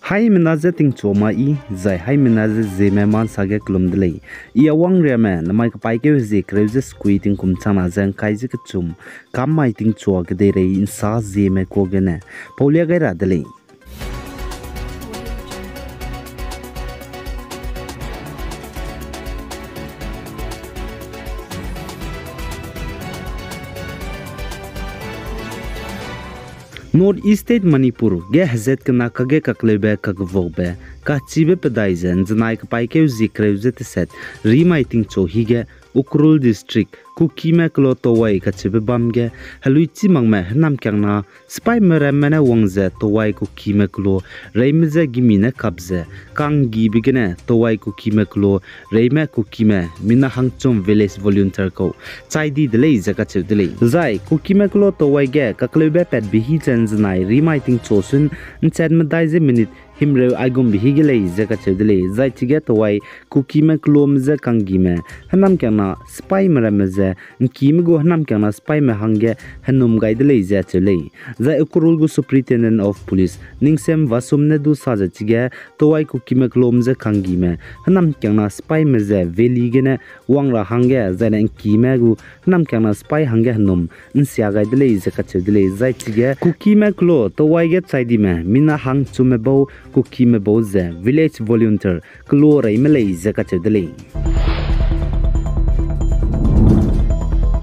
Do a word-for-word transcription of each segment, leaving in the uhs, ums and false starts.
Haimena je tingchu ma i, zai haimena je Zeme ma nsa ge kelum de lei. I Awang Riame, namai kepaîkeu hezie kereu ze sekui tingkum changna ze ngkai ze kechum, kam mai tingchua kedeirei nsa Zeme kua gene paulia gai ra de lei. North East State Manipur ge hezat kena kage kakleube kakevokbe kachibe pedai ze nzenai kepaîkeu zie kereu ze teset rimai tingchu hige Ukhrul District Kukime kelo Towai kacheube bam ge heluichi makme hênamkiangna sipaime ramme ne wang ze Towai Kukime kelo reime je gimi ne kap ze kanggibe gene Towai Kukime kelo reime Kukime mina hangchum village volunteer kau chai di de lei ze kacheu de lei. Zai Kukime kelo Towai ge kakleube patbe hi ze nzenai rimai tingchu sun nchat medai ze minute himreu aigumbe hi ge lei ze kacheu de lei. Zai chige Towai Kukime kelome je kanggime hênamkiangna sipaime ramme ze ngkime gu hênamkiangna sipaime hangge henum gai de lei ze acheu lei. Zai Ukhrul gu Superintendent of Police Ningsem Vasum ne du sa ze chige Towai Kukime kelome je kanggime hênamkiangna sipaime ze veli gene wang ra hangge zaine ngkime gu hênamkiangna sipai hangge henum nsia gai de lei ze kacheu de lei. Zai chige Kukime kelo Towai ge chai dime mina hangchumme bau Kukime bau ze village volunteer kelo reime lei ze kacheu de lei.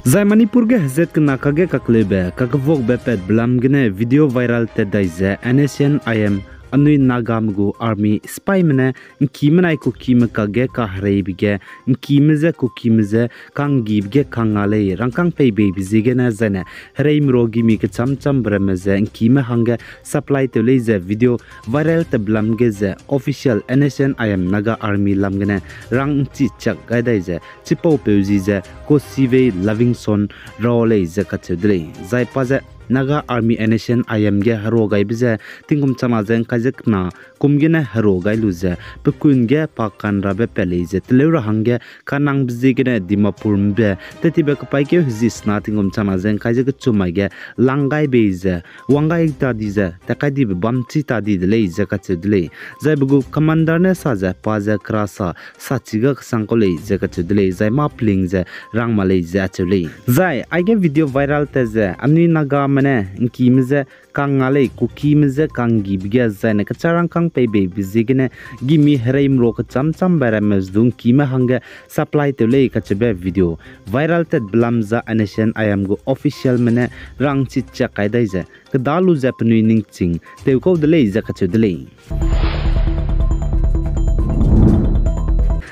Zai Manipur ge hezat kena kage kakleube kakevokbe patbe lam gene video viral tat dai ze N S C N I M anui Nagame gu army sipaime ne ngkime nai Kukime kage kahereibe ge ngkime je Kukime je kanggibe ge kanga lei rangkâng peibeibe ziegene zaine hereime ro gimi kecham chambe ramme ze ngkime hangge supply tew lei ze video viral tatbe lam ge ze official N S C N I M Naga Army lam gene rang nchi chak gai dai ze chipaupeu zi ze Kosivei Livingstone ra lei ze kacheu de lei. Zai pa ze Naga Army N S C N I M ge herua gaibe ze tingkum changna ze ngkai ze kena kum gene herua gai lu ze pekun ge pa kanrabe pat lei ze teleu ra hangge kanangbe ziegene Dimapur mbe tettibe kepaîkeu hezie sena tingkum changna ze ngkai ze kechum mai ge lang gai bei ze wang gai ta di ze tat kai dibe bam chi ta di de lei ze kacheu de lei. Zai pe gu commander ne sa ze pa ze kerasa sachi ga kesang kau lei ze kacheu de lei. Zai mâ peling ze rang ma lei ze acheu lei. Zai aige video viral tat ze anui Nagame ne ngkime je kanga lei Kukime je kanggibe ge zaine kecha rangkâng peibeibe ziegene gimi hereime ro kecham chambe ramme du ngkime hangge supply tew lei kacheube video viral tatbe lam za N S C N I M gu officialme ne rang nchi chak kai dai ze keda lu ze penui ningching tew kau de lei ze kacheu de lei.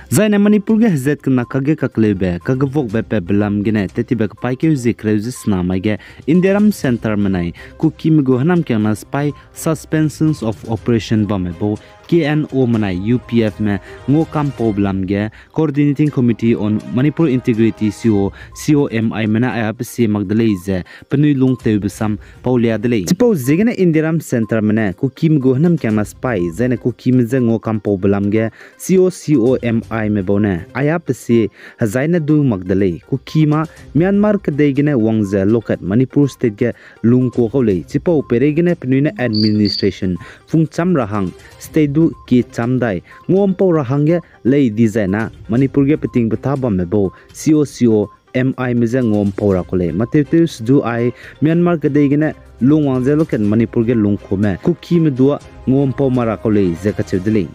Zaine Manipur ge hezat kena kage kakleube kakevokbe patbe lam gene tettibe kepaîkeu zie kereu ze sena mai ge Indiaram Centre menai Kukime gu hênamkiangna sipai Suspensions of Operation bamme bau K N O menai U P Fme ngua kampaube lam ge Coordinating Committee on Manipur Integrity, C O, C O M Ime ne aya pesie mak de lei ze penui lungtewbe sam paulia de lei. Chipau ziegene Indiaram Centreme ne Kukime gu hênamkiangna sipai zaine Kukime je ngua kampaube lam ge C O C O M Ime bau ne aya pesie hezaine du mak de lei. Kukime Myanmar kedei gene wang ze lokat Manipur State ge lungkua kau lei. Chipau peireigene penui ne administration phungcham ra hang state du kicham dai nguampau ra hangge lei dizai na Manipur ge peting petha bamme bau C O C O M Ime je nguampau ra kau lei. Matew tew sedu ai Myanmar kedei gene lungwang ze lokat Manipur ge lungkuame Kukime dua nguampau ma ra kau lei ze kacheu de lei.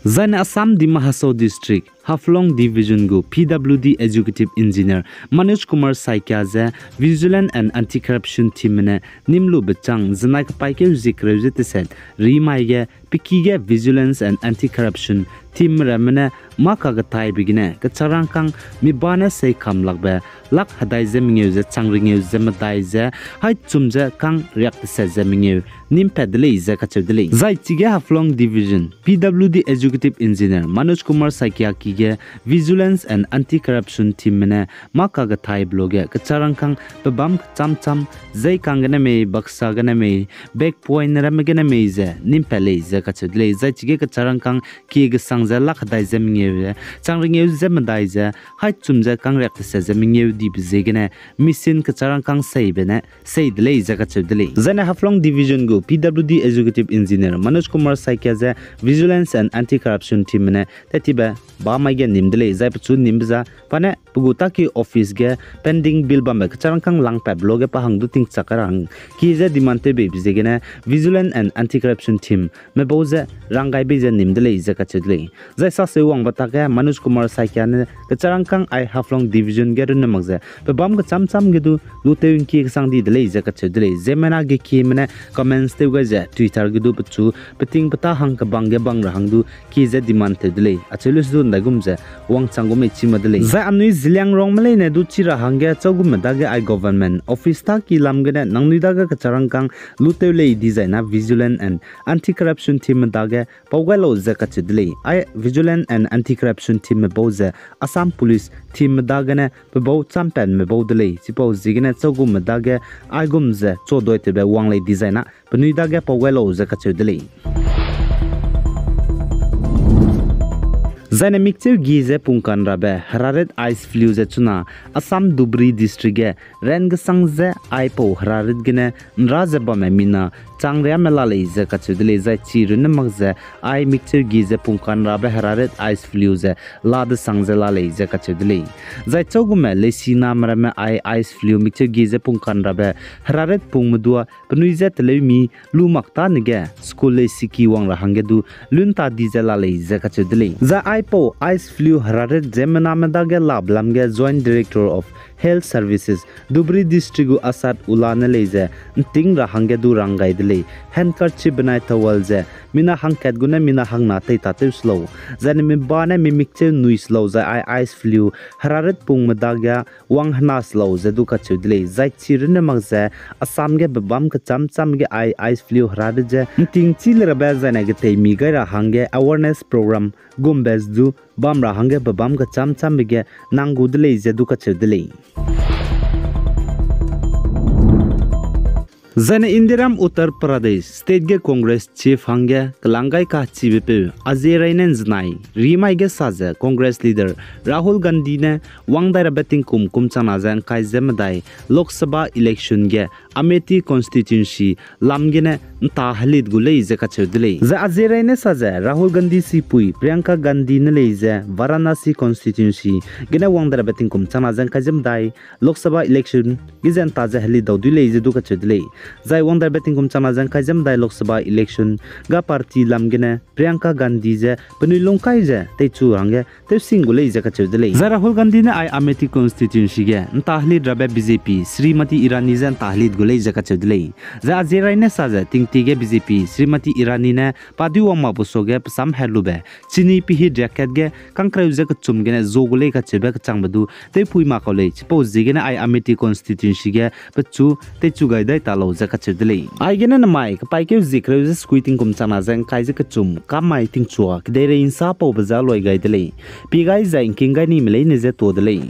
Zaine Assam Dima Hasao District, Haflong Division gu P W D Executive Engineer Manoj Kumar Saikia ze Vigilance and Anti-Corruption Teamme ne nimlube chang zenai kepaîkeu zie kereu ze teset rimai ge peki ge Vigilance and Anti-Corruption Team ramme ne mâ kagetaibe gene kecharangkâng mi ba ne seikam lakbe lak hedai ze mengeu ze chang rengeu ze medai ze haî chum ze kang riak teset ze mengeu nîm pat de lei ze kacheu de lei. Zai chige Haflong Division P W D Executive Engineer Manoj Kumar Saikia ki ge Vigilance and Anti-Corruption Teamme ne mâ kagethaibe luage kecharangkâng pebâm kechâm châm, zeikang gene mei, baksa gene mei, back point ramme gene mei ze nîm pat lei ze kacheu de lei. Zai chige kecharangkâng kie gesang ze lak hedai ze mengeu ze, chang rengeu ze medai ze, haî chum ze kangriak tese ze mengeu dibe ziegene, machine kecharangkâng seibe ne sei de lei ze kacheu de lei. Zaine Haflong Division gu P W D Executive Engineer Manoj Kumar Saikia ze Vigilance and Anti-Corruption Teamme ne tat tibe bamai ge nîm de lei, zai pechu nîmbe za pa ne pe gu taki office ge pending bill bambe kecharangkâng langpatbe luage pa hang du tingchak ra hang kie ze demand tewbeibe ziegene Vigilance and Anti-Corruption Teamme bau ze ranggai bei ze nîm de lei ze kacheu de lei. Zai sakseu wangbe tak ge Manoj Kumar Saikia ne kecharangkâng ai Haflong Division ge runne mak ze pebâm kechâm châm ge du lutew ngkie kesang di de lei ze kacheu de lei. Ziemmena gekieme ne comments tew gai ze Twitter ge du pechu peting petâ hang kebang ge bang ra hang du kie ze demand tew de lei. Acheu leu se du ndaigum ze wangchang gu mei chi ma de lei. Zai anui Zeliangrongme leine du chi ra hangge châugume dage ai government office taki lam gene nangnui dage kecharangkâng lutew lei dizai na Vigilance and Anti-Corruption Teamme dage pau gai lau ze kacheu de lei. Ai Vigilance and Anti-Corruption Teamme bau ze Assam Police Teamme dagene pe bau champion me bau de lei. Chipau ziegene châugume dage aigum ze chaudoitewbe wang lei dizai na penui dage pau gai lau ze kacheu de lei. Zaine mikcheu gi ze pungkanrabe herarit ice floe ze chuna Assam Dhubri District ge ran gesang ze aipau herarit gene nra ze bamme mina chang riame la lei ze kacheu de lei. Zai chi runne mak ze ai mikcheu gi ze pungkanrabe herarit ice floe ze la desang ze la lei ze kacheu de lei. Zai châugume leisiname ramme ai ice floe mikcheu gi ze pungkanrabe herarit pungme dua penui je teleu mi lu mak tâne ge school leisiki wang ra hangge du lunta di ze la lei ze kacheu de lei. Zai aipau ice floe herarit ziemmename dage labe lam ge Joint Director of Health Services, Dhubri District gu Asad Ullah ne lei ze nting ra hangge du rang gai de lei. Handkerchief benai towel ze mina hangkat gune mina hangna tei tatew se lau. Zaine mi ba ne mi mikcheu nui se lau zai ai ice floe herarit pungme dage wang hena se lau ze du kacheu de lei. Zai chi runne mak ze Assam ge bebâm kechâm châm ge ai ice floe herarit ze nting chî le rabe zaine getei mi gai ra hangge awareness program gumbe ze du bam ra hangge bebâm kechâm châmbe ge nang gu de lei ze du kacheu de lei. Zaine Indiaram Uttar Pradesh state ge Congress chief hangge kelang gai kachibe peu Ajay Rai ne nzenai rimai ge sa ze Congress leader Rahul Gandhi ne wang dai rabe tingkum kum changna ze ngkai ze medai Lok Sabha election ge Amethi constituency lam gene nta helit gu lei ze kacheu de lei. Zai Ajay Rai ne sa ze Rahul Gandhi sipui Priyanka Gandhi ne lei ze Varanasi constituency gene wang dai rabe tingkum changna ze ngkai ze medai Lok Sabha election ge ze nta ze helit dau dui lei ze du kacheu de lei. Zai wang dai rabe tingkum changna ze ngkai ze medai Lok Sabha election ga party lam gene Priyanka Gandhi ze penui lungkai ze teichu hangge tewsing gu lei ze kacheu de lei. Zai Rahul Gandhi ne ai Amethi constituency ge nta helit rabe B J P Smriti Irani ze nta helit gu lei ze kacheu de lei. Zai Ajay Rai ne sa ze tingtie ge B J P Smriti Irani ne padui wang mak bu suage pesam herlube chini pehit riakat ge kangkreu ze kechum gene zo gu lei kacheube kechangbe du tewpui mak kau lei, chipau ziegene ai Amethi constituency ge pechu teichu gai dai ta lau ze kacheu de lei. Aigene nemai kepaîkeu ziekreu ze sukui tingkum changna ze ngkai ze kechum kamai tingchua kedeirei nsa paube ze loi gai de lei. Pie gai zai ngking gai nime leine ze tuâ de lei.